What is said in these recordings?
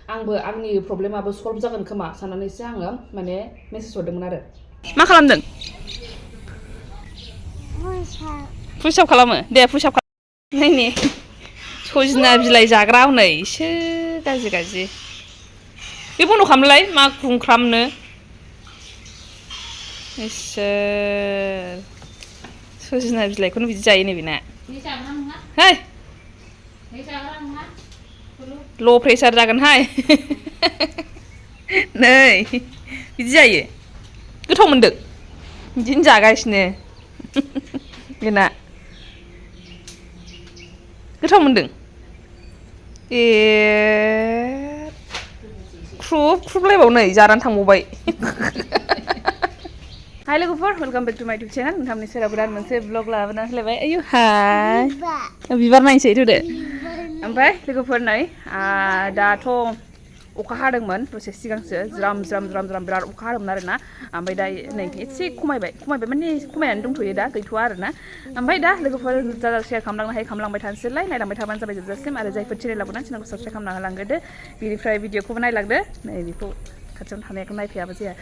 आंबो आंनि प्रब्लेमाबो सल्भ जागोन खोमा साननानैसो आङो माने मेसेज हरदोंमोन आरो मा खालामदों पुसआप खालामो दे पुसआप खालाम नायनि सजना बिलाइ जाग्रा हनै इसो गाज्रि गाज्रि बे बन्द' खालामलाय मा खुंख्रामनो इसोर सजना बिलाइखौनो बिदि जायो नै बेना है ल' प्रेसार जागोनहाय नै बिदि जायो गोथाव मोनदों बिदिनो जागासिनो बेना गोथाव मोनदों ए ख्रुब ख्रुबलायबाव नै जानानै थांबावबाय हाय लोगोफोर वेलकाम बेक टु माय इउटुब चेनेल नोंथांनि सेराव गोदान मोनसे ब्लग लाबोना होलायबाय आयु हाय बिबार नायनोसै थुदो ओमफ्राय लोगोफोर नै दाथ' अखा हादोंमोन दसे सिगांसो ज्राम ज्राम ज्राम ज्राम बिराद अखा हादोंमोन आरोना ओमफ्राय दा नै एसे खमायबाय माने खमायनानै दंथ'यो दा गैथ'आ आरोना ओमफ्राय दा लोगोफोर जा शेयार खालामलांनो हायो खालामलांबाय थानोसैलाय नायलांबाय थाबानो जाबाय जोबजासिम आरो जायफोर चेनेलाव ना चेनेलखौ साबस्क्राइब खालामना होलांग्रोदो बेनिफ्राय भिडिअखौबो नायलांदो नै बेखौ खाथियावनो थानायखौ नायफैयाबो जाया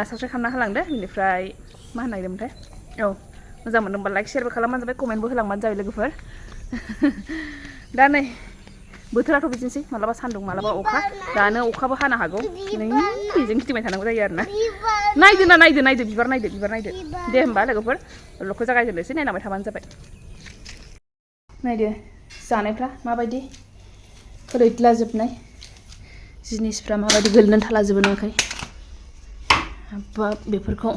साबस्क्राइब खालामना होलांदो बेनिफ्राय मा होनो नागिरदोंमोनथाय औ मोजां मोनदोंबा लाइक शेयारबो खालामबानो जाबाय कमेन्टबो होलांबानो जाबाय लोगोफोर दा नै बोथोराथ' बिदिनोसै मालाबा सान्दुं मालाबा अखा दानो अखाबो हानो हागौ नों बेजों गिदिंबाय थानांगौ जायो आरोना नायदो बिबार नायदो दे होमबा लोगोफोर ब्लगखौ जागायजेननोसै नायलांबाय थाबानो जाबाय नायदो जानायफ्रा माबायदि ओरैदलाजोबनाय जिनिसफ्रा माबायदि गोलैनानै थालाजोबो नोंखाय हाब्बाब बेफोरखौ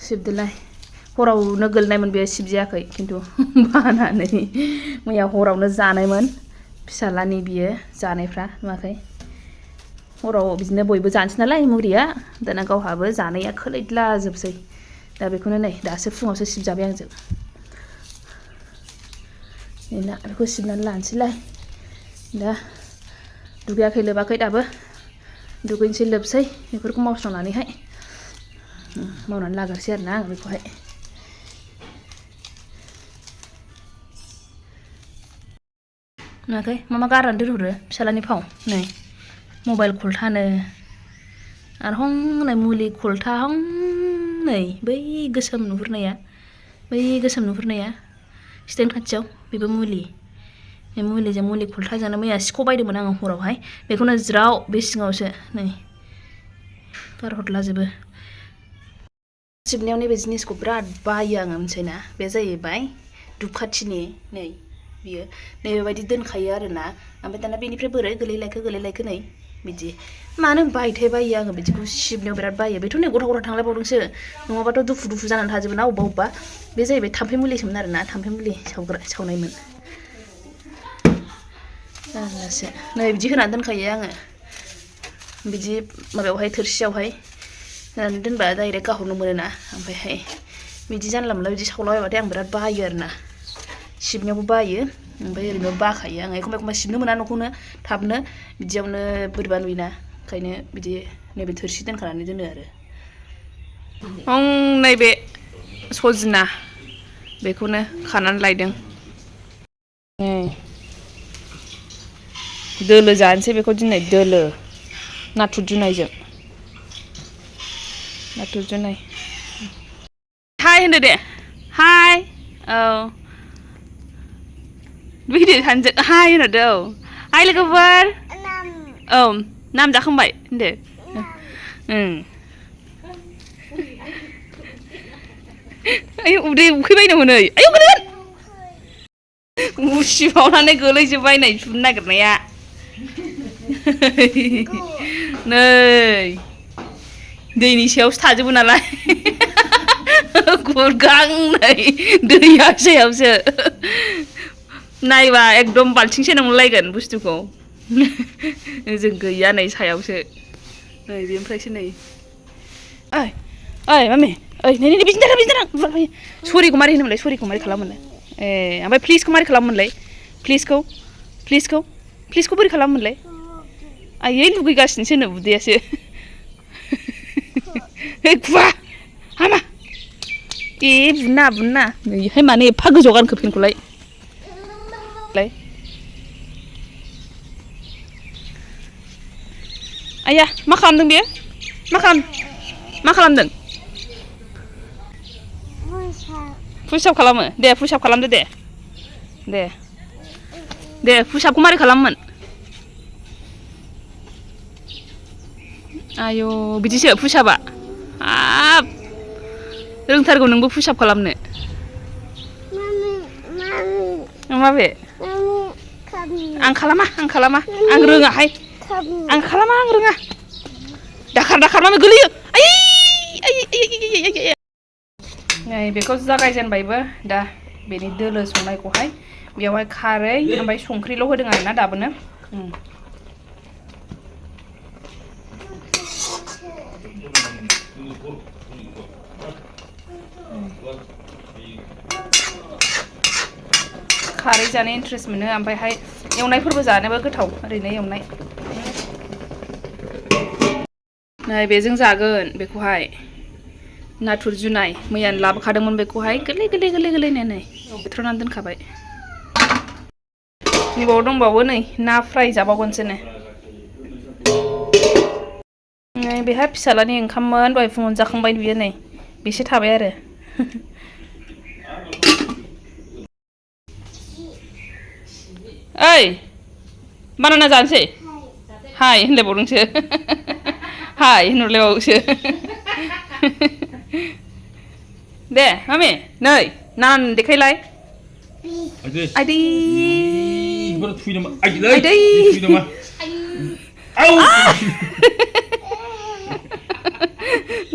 सिबदोलाय हरावनो गोलैनायमोन बेयो सिबजायाखै खिन्थु बानानै मैया हरावनो जानायमोन फिसालानि बियो जानायफ्रा नुवाखै हराव बिदिनो बयबो जानोसै नालाय मुरिया दाना गावहाबो जानाया खोलैदलाजोबसै दा बेखौनो नै दासो फुङावसो सिबजाबाय आंजों ना बेखौ सिबनानै लानोसैलाय दा दुगैयाखै लोबाखै दाबो दुगैनोसै लोबसै बेफोरखौ मावस्रांनानैहाय मावनानै लाग्रोसै आरोना आं बेखौहाय नुवाखै मा गारनानै दोनहरो फिसालानि फाव नै मबाइल खलथानो आरो हनै मुलि खलथा नै बै गोसोम नुहुरनाया स्टेन्ड खाथियाव बेबो मुलि बे मुलिजों मुलि खलथाजोंनो मैया सिखौ बायदोंमोन आङो हरावहाय बेखौनो ज्राव बे सिङावसो नै गारहरलाजोबो सिबनायाव नैबे जिनिसखौ बिराद बायो आङो मिथिबायना बे जाहैबाय दुपखाथिनि नै बियो नैबेबायदि दोनखायो आरोना ओमफ्राय दाना बेनिफ्राय बोरै गोलैलायखो नै बिदि मानो बायथाय बायो आङो बिदिखौ सिबनायाव बिराद बायो बेथ' नै गथा गथा थांलायबावदोंसो नङाबाथ' दुफु जानानै थाजोबो ना अबेबा बे जाहैबाय थाम्फै मुलिसोमोन आरोना थाम्फै मुलि सावनायमोन जारलासो नै बिदि होनानै दोनखायो आङो बिदि माबायावहाय थोरसियावहाय होनानै दोनबा डाइरेक्ट गाहरनो मोनोना ओमफ्रायहाय बिदि जानला मोनला बिदि सावलाबायबाथाय आं बिराद बायो आरोना सिबनायावबो बायो ओमफ्राय ओरैनो बाखायो आङो एखमबा सिबनो मोना न'खौनो थाबनो बिदियावनो बोरैबा नुयोना ओंखायनो बिदि नैबे थोरसि दोनखानानै दोनो आरो नैबे सजना बेखौनो खानानै लायदों दोलो जानोसै बेखौ दिनै दोलो नाथुर जुनायजों नाथुर जुनाय हाय होनदो दे हाय औ भिडिअ सानजों हाय होनहरदो औ हाय लोगोफोर औ नाम जाखांबाय होनदो आयौ उदै उखैबायनो नै आयौ गोलैगोन उसिबावनानै गोलैजोब्बाय नै सुनो नागिरनाया नै दैनि सायावसो थाजोबो नालाय गुरगां नै दैया सायावसो नायबा एकदम बाल्थिंसे नंलायगोन बुस्थुखौ जों गैया नै सायावसो नै बेनिफ्रायसो नै ओइ मामि ओइ नै बिदिनो दां सरिखौ मारै होनोमोनलाय सरिखौ मारै खालामोनलाय ए ओमफ्राय प्लिजखौ मारै खालामोमोनलाय प्लिजखौ बोरै खालामोमोनलाय आयै लुगैगासिनोसो नो उदैयासो खुवा हामा ए बुनो नैहाय मानो एफा गोजौ गानखो फेनखौलाय आया मा खालामदों बेयो मा खालामदों पुशआप खालामो दे पुशआप खालामदो दे पुशआपखौ मारै खालामोन आयौ बिदिसो पुशआपआ हाब रोंथारगौ नोंबो पुशआप खालामनो माबे आं खालामा आं रोङाहाय आं रोङा दाखार माबे गोलैयो नै बेखौ जागायजेनबायबो दा बेनि दोलो संनायखौहाय बेयावहाय खारै ओमफ्राय संख्रिल' होदों आरोना दाबोनो खारै जानो इन्ट्रेस्ट मोनो ओमफ्रायहाय एवनायफोरबो जानोबो गोथाव ओरैनो एवनाय नै बेजों जागोन बेखौहाय नाथुर जुनाय मैयानो लाबोखादोंमोन बेखौहाय गोरलै नै बोथ्रनानै दोनखाबाय नैबाव दंबावो नै ना फ्राय जाबावगोनसो नै बेहा फिसालानि ओंखाममोन दहाय फुङावनो जाखांबाय बियो नै बेसे थाबाय आरो ओइ बानाना जानोसै हाय होनलायबावदोंसो हाय होनहरलायबावोसो दे मामि नै नानानो देखायलाय आइदै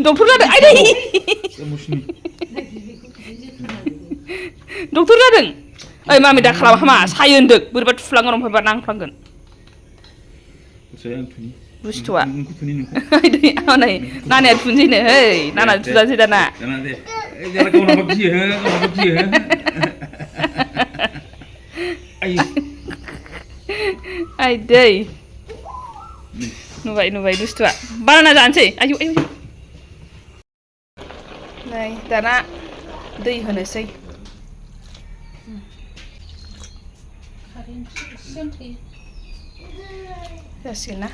डक्टर जादों आइदै डक्टर जादों ओइ मामि दा खालाम हामा सायो होनदों बोरैबा थुफ्लाङो ओमफ्राय नांफ्लांगोन बुस्थुआ आइदै नै नानाया थुनोसैनो ओइ नाना थुजानोसै दाना आइदै नुबाय बुस्थुआ बानाना जानोसै आयौ नै दाना दै होनोसै जासिगोन ना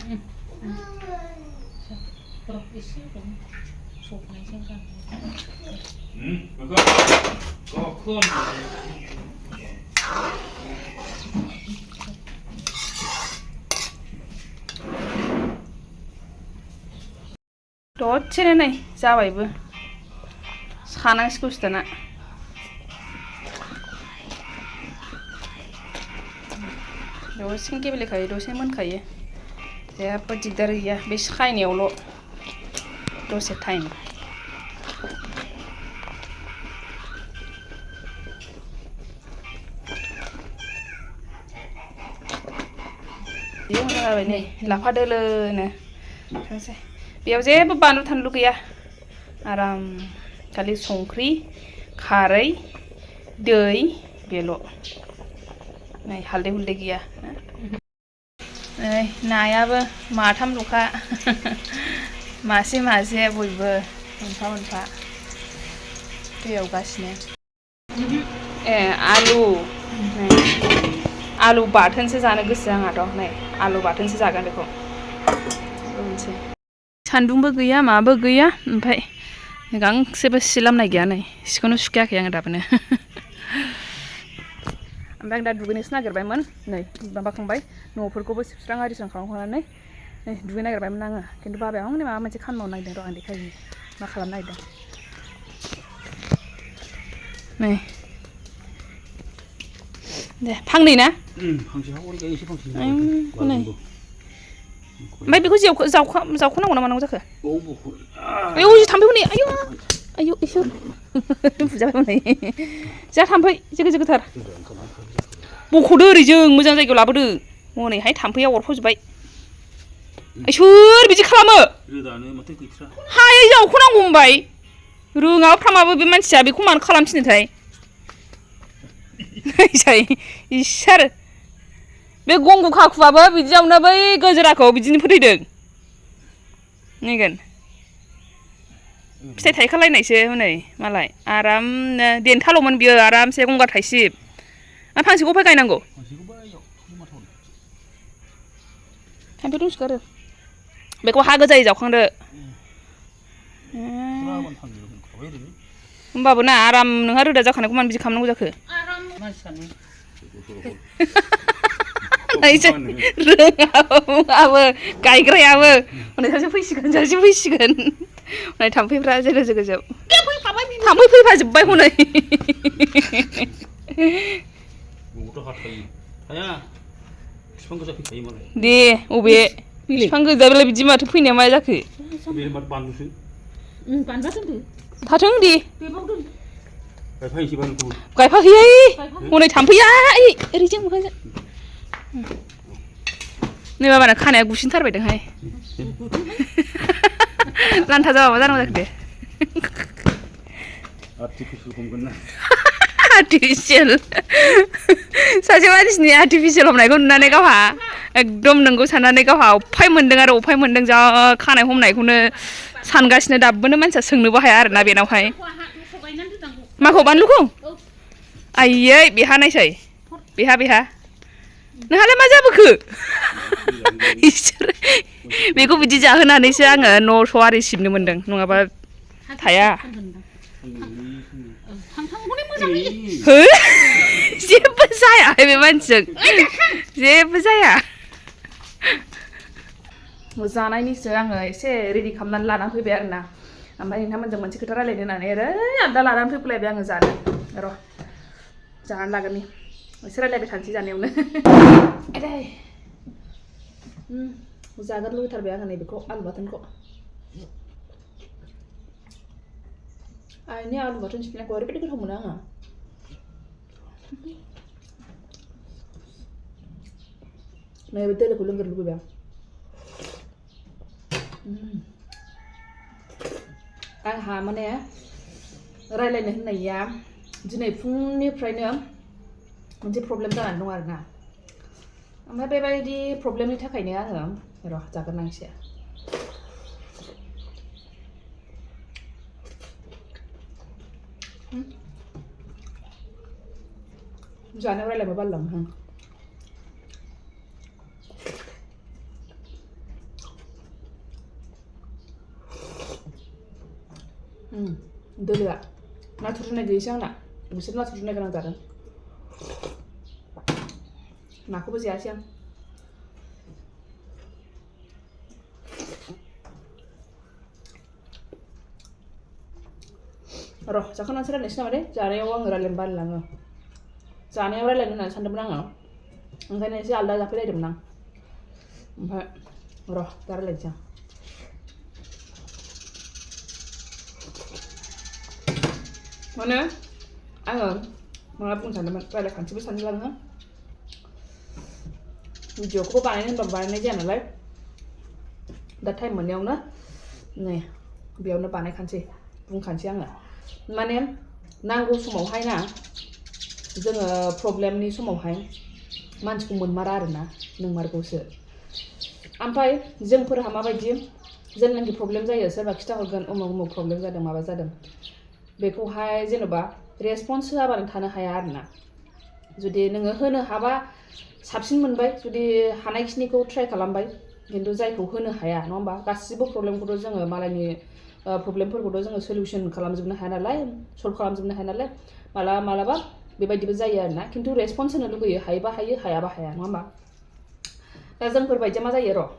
दसेनो नै जाबायबो सानांसिगौसो दाना दसेनो गेब्लेखायो दसेनो मोनखायो जेबो दिगदार गैया बे सायनायावल' दसे टाइम बेयाव मोजां जाबाय नै लाफा दोलोनो थांसै बेयाव जेबो बानलु थानलु गैया आराम खालि संख्रि खारै दै बेल' नै हालदै हुलदै गैया नै नायाबो माथामल'खा मासे बयबो मोनफा दैयाव गासिनो आलु बाथोनसो जानो गोसो आंहाथ' नै आलु बाथोनसो जागोन बेखौ सान्दुंबो गैया माबो गैया ओमफ्राय गांसेबो सिलामनाय गैया नै सिखौनो सुखायाखै आङो दाबोनो ओमफ्राय आं दा दुगैनोसो नागिरबायमोन नै माबाखांबाय न'फोरखौबो सिबस्रां आरिस्रां खालामखांनानै नै दुगैनो नागिरबायमोन आङो खिन्थु बाबाया हनै माबा मोनसे खामानि मावनो नागिरदों र' आं देखायनो मा खालामनो नागिरदों नै दे फांनै ना ओमफ्राय बेखौ जावख'नांगौ ना मानांगौ जाखो आयौ थाम्फै हनै आयौ इसोर बुजाबाय हनै जा थाम्फै जोगोथार बख'दो ओरै जों मोजां जायगायाव लाबोदो हनैहाय थाम्फैया अरफ'जोब्बाय सोर बिदि खालामो हायै जावख'नांगौ होनबाय रोङाबो फ्रामाबो बे मानसिया बेखौ मानो खालामफिनोथाय इसोर बे गंगु खाखुआबो बिदियावनो बै गोजोराखौ बिदिनो फोथैदों नैगोन फिथाइ थायखालायनायसो हनै मालाय आरामनो देन्थाल'मोन बियो आरामसे गंगार थाइसिब फांसे गफाय गायनांगौ थाम्फै दंसोगारो बेखौ हा गोजायै जावखांदो होमबाबो ना आराम नोंहा रोदा जाखानायखौ मानो बिदि खालामनांगौ जाखो रोङाबो गायग्रायाबो हनै सासे फैसिगोन हनै थाम्फैफ्रा जेरो जोगोजोब थाम्फै फैफाजोब्बाय हनै दे अबे बिफां गोजाब्लाय बिदि माथो फैनाया मा जाखो थाथों दे गायफाहैयै हनै थाम्फैया ओरैजों मोखांजों नै बाबाना खानाया गुसिनथारबायदोंहाय लान्था जाबा मा जानांगौ जाखो दे आर्टिफिसियेल सासे मानसिनि आर्टिफिसियेल हमनायखौ नुनानै गावहा एकदम नोंगौ साननानै गावहा अफाय मोनदों जा खानाय हमनायखौनो सानगासिनो दाबोनो मानसिया सोंनोबो हाया आरोना बेनावहाय माखौ बानलुखौ आइयै बेहा नायसै बेहा नोंहालाय मा जाबोखो बेखौ बिदि जाहोनानैसो आङो न' आरि सिबनो मोन्दों नङाबा थाया हो जेबो जाया बे मानसिजों जेबो जाया जानायनिसो आङो एसे रेडि खालामनानै लानानै फैबाय आरोना ओमफ्राय नोंथांमोनजों मोनसे खोथा रायलायनो होननानै आलदा लानानै फैलायबाय आङो जानो र' जानानै लागोननि एसे रायलायबाय थानोसै जानायावनो जागोन लुबैथारबाय आङो नैबेखौ आलु बाथोनखौ आइनि आलु बाथोन सिफ्लेनायखौ ओरैबायदि गोथाव मोनो आङो नैबे दोलोखौ लोंग्रो लुबैबाय आंहा माने रायलायनो होननाया दिनै फुंनिफ्रायनो मोनसे प्रब्लेम जानानै दं आरोना ओमफ्राय बेबायदि प्रब्लेमनि थाखायनो आङो र' जागोन आं एसे जानायाव रायलायनो बालायलाङो दोलोआ नाथुर जुनाय गैयैसो आंना बिसोर नाथुर जुनाय गोनां जादों नाखौबो जायासै आं र' जाखांनानैसो रायलायनोसै नामा दे जानायाव आङो रायलायनो बालायलाङो जानायाव रायलायनो होननानै सानदोंमोन आङो ओंखायनो एसे आलदा जाफैलायदोंमोन आं ओमफ्राय र' दा रायलायनोसै आं माने आङो माबा बुंनो सानदोंमोन रायलायखानोसैबो सानदोंलाङो भिडिअखौबो बानायनो होनबाबो बानायनाय जाया नालाय दा टाइम मोननायावनो नै बेयावनो बानायखानोसै बुंखानोसै आङो माने नांगौ समावहाय ना जोङो प्रब्लेमनि समावहाय मानसिखौ मोनमारा आरोना नोंमारगौसो ओमफ्राय जोंफोरहा माबायदि जेब्लानाखि प्रब्लेम जायो सोरबा खिथाहरगोन उमुक प्रब्लेम जादों माबा जादों बेखौहाय जेनेबा रेसपन्स होआबानो थानो हाया आरोना जुदि नोङो होनो हाबा साबसिन मोनबाय जुदि हानायखिनिखौ ट्राइ खालामबाय खिन्थु जायखौ होनो हाया नङा होमबा गासिबो प्रब्लेमखौथ' जोङो मालायनि प्रब्लेमफोरखौथ' जोङो सलिउसन खालामजोबनो हाया नालाय सल्भ खालामजोबनो हाया नालाय मालाबा बेबायदिबो जायो आरोना खिन्थु रेसपन्स होनो लुगैयो हायोबा हायो हायाबा हाया नङा होमबा दा जोंफोरबायदिया मा जायो र'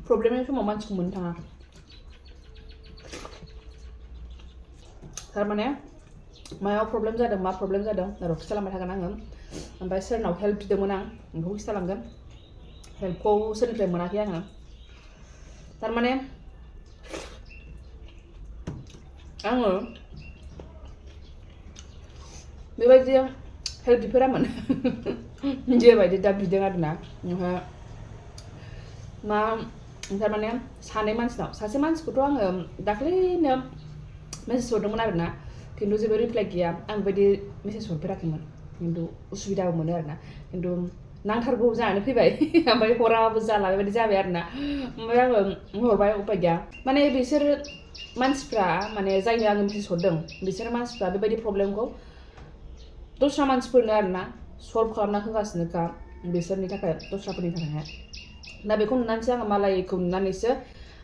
प्रब्लेमनि समाव मानसिखौ मोननो थाङा थारमाने मायाव प्रब्लेम जादों मा प्रब्लेम जादों र' खिथालांबाय थागोन आङो ओमफ्राय सोरनाव हेल्प बिदोंमोन आं बेखौ खिथालांगोन हेल्पखौ सोरनिफ्राय मोनाखै आङो थारमाने आङो बेबायदि हेल्प बिफेरामोन जेबायदि दा बिदों आरोना ओमफ्राय मा थारमाने सानै मानसिनाव सासे मानसिखौथ' आङो दाख्लैनो मेसेज हरदोंमोन आरोना खिन्थु जेबो रिप्लाइ गैया आं बेबायदि मेसेज हरफेराखैमोन खिन्थु उसुबिदाबो मोनो आरोना खिन्थु नांथारगौ जानानै फैबाय ओमफ्राय हराबो जाला बेबायदि जाबाय आरोना ओमफ्राय आङो हरबाय उपाय गैया माने बिसोर मानसिफ्रा माने जायनो आङो मेसेज हरदों बिसोर मानसिफ्रा बेबायदि प्रब्लेमखौ दस्रा मानसिफोरनो आरोना सल्भ खालामना होगासिनोखा बिसोरनि थाखाय दस्राफोरनि थाखाय दा बेखौ नुनानैसो आङो मालायखौ नुनानैसो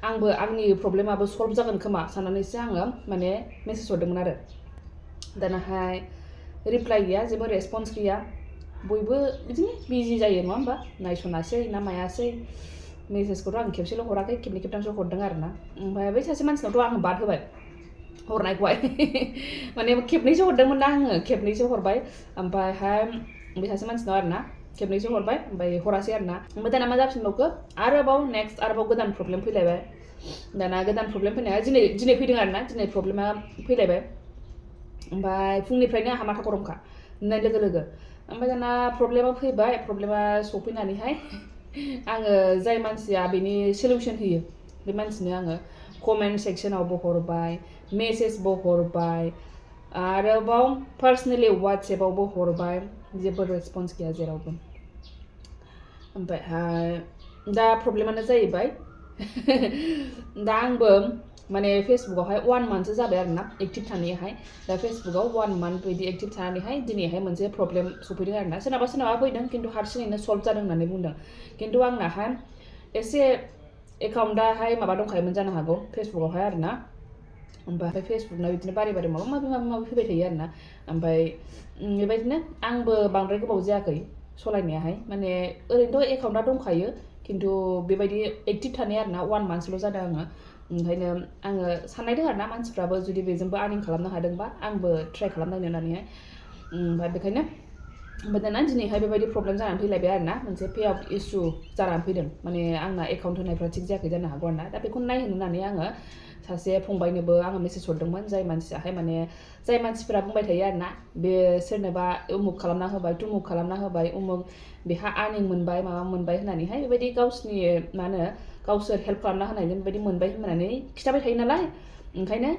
आंबो आंनि प्रब्लेमाबो सल्भ जागोन खोमा साननानैसो आङो माने मेसेज हरदोंमोन आरो दानाहाय रिप्लाइ गैया जेबो रेसपन्स गैया बयबो बिदिनो बिजि जायो नङा होमबा नायसनासै ना मायासै मेसेजखौथ' आं खेबसेल' हराखै खेबनै खेबथामसो हरदों आरो ना ओमफ्राय बै सासे मानसिनावथ' आं बाद होबाय हरनायखौहाय माने खेबनैसो हरदोंमोन ना आङो खेबनैसो हरबाय ओमफ्रायहाय बे सासे मानसिनाव आरो ना खेबनैसो हरबाय ओमफ्राय हरासै आरो ना ओमफ्राय दाना मा जाफिनबावखो आरोबाव नेक्स्ट आरोबाव गोदान प्रब्लेम फैलायबाय दाना गोदान प्रब्लेम फैनाया दिनै फैदों आरो ना दिनै प्रब्लेमा फैलायबाय ओमफ्राय फुंनिफ्रायनो आंहा माथा गरमखा नुनाय लोगो लोगो ओमफ्राय दाना प्रब्लेमा फैबाय प्रब्लेमा सफैनानैहाय आङो जाय मानसिया बेनि सलिउसन होयो बे मानसिनो आङो कमेन्ट सेक्सनावबो हरबाय मेसेजबो हरबाय आरोबाव पार्सनेलि वाट्सएपआवबो हरबाय जेबो रेसपन्स गैया जेरावबो ओमफ्रायहाय दा प्रब्लेमानो जाहैबाय दा आंबो माने फेसबुकआवहाय 1 मान्थसो जाबाय आरो ना एक्टिभ थानायाहाय दा फेसबुकआव 1 मान्थ बिदि एक्टिभ थानानैहाय दिनैहाय मोनसे प्रब्लेम सफैदों आरो ना सोरनाबा फैदों खिन्थु हारसिङैनो सल्भ जादों होननानै बुंदों खिन्थु आंनाहाय एसे एकाउन्टआहाय माबा दंखायोमोन जानो हागौ फेसबुकआवहाय आरो ना ओमफ्राय फेसबुकना बिदिनो बारे माबा माबि फैबाय थायो आरो ना ओमफ्राय बेबायदिनो आंबो बांद्राय गोबाव जायाखै सलायनायाहाय माने ओरैनोथ' एकाउन्टआ दंखायो खिन्थु बेबायदि एक्टिभ थानाय आरो ना 1 मान्थसल' जादों आङो ओंखायनो आङो साननायदों आरो ना मानसिफ्राबो जुदि बेजोंबो आर्निं खालामनो हादोंबा आंबो ट्राइ खालामनायनो होननानैहाय ओमफ्राय बेखायनो ओमफ्राय दाना दिनैहाय बेबायदि प्रब्लेम जानानै फैलायबाय आरो ना मोनसे पे आउट इसु जानानै फैदों माने आंना एकाउन्ट होनायफ्रा थिग जायाखै जानो हागौ आरो ना दा बेखौ नायहोनो होननानै आङो सासे फंबायनोबो आङो मेसेज हरदोंमोन जाय मानसियाहाय माने जाय मानसिफोरा बुंबाय थायो आरो ना बे सोरनोबा उमुक खालामना होबाय तुमुक खालामना होबाय उमुक बेहा आर्निं मोनबाय माबा मोनबाय होननानैहाय बेबायदि गावसिनि मा होनो गावसोर हेल्प खालामना होनायजों बेबायदि मोनबाय होननानै खिथाबाय थायो नालाय ओंखायनो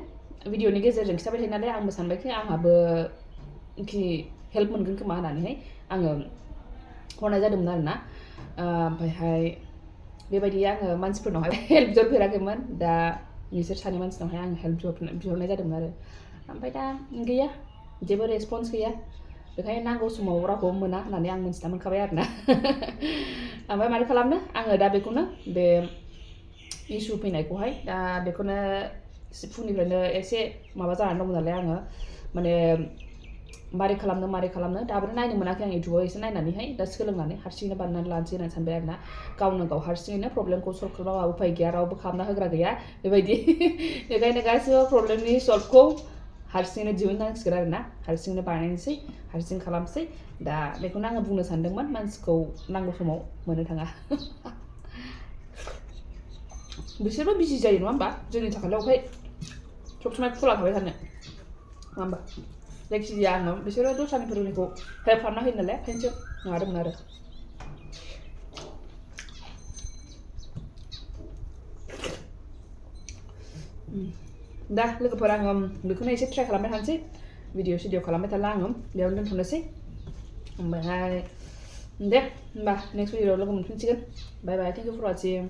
भिडिअनि गेजेरजों खिथाबाय थायो नालाय आंबो सानबायखि आंहाबो कि हेल्प मोनगोन खोमा होननानैहाय आङो हरनाय जादोंमोन आरो ना ओमफ्रायहाय बेबायदि आङो मानसिफोरनावहाय हेल्प बिहरफेराखैमोन दा बिसोर सानै मानसिनावहाय आं हेल्प बिहरनाय जादोंमोन आरो ओमफ्राय दा गैया जेबो रेसपन्स गैया बेखायनो नांगौ समाव रावखौबो मोना होननानै आं मिन्थिना मोनखाबाय आरो ना ओमफ्राय मारै खालामनो आङो दा बेखौनो बे इसु फैनायखौहाय दा बेखौनो फुंनिफ्रायनो एसे माबा जानानै दं नालाय आङो माने मारै खालामनो दाबो नायनो मोनाखै आं इउटुबाव एसे नायनानैहाय दा सोलोंनानै हारसिङैनो बानायनानै लानोसै होननानै सानबाय आरो ना गावनो गाव हारसिङैनो प्रब्लेमखौ सल्भ खालामबा उफाय गैया रावबो खालामना होग्रा गैया बेबायदि बेखायनो गासिबो प्रब्लेमनि सल्भखौ हारसिङैनो दिहुननांसिगोन आरो ना हारसिङैनो बानायनोसै हारसिं खालामसै दा बेखौनो आङो बुंनो सानदोंमोन मानसिखौ नांगौ समाव मोननो थाङा बिसोरबो बिजि जायो नङा होमबा जोंनि थाखायल' ओमफ्राय सब समाय खुला थाबाय थानो नङा होमबा जायखिजाया आङो बिसोरो दस्रानिफोरनिखौ हेल्प खालामना होयो नालाय ओंखायनोसो माबादोंमोन आरो दा लोगोफोर आङो बेखौनो एसे ट्राइ खालामबाय थानोसै भिडिअ खालामबाय थाला आङो बेयावनो दोनथ'नोसै ओमफ्रायहाय दे होमबा नेक्स्ट भिडिअआव लोगो मोनफिनसिगोन बाय बाय थेंक इउ फर वाचिं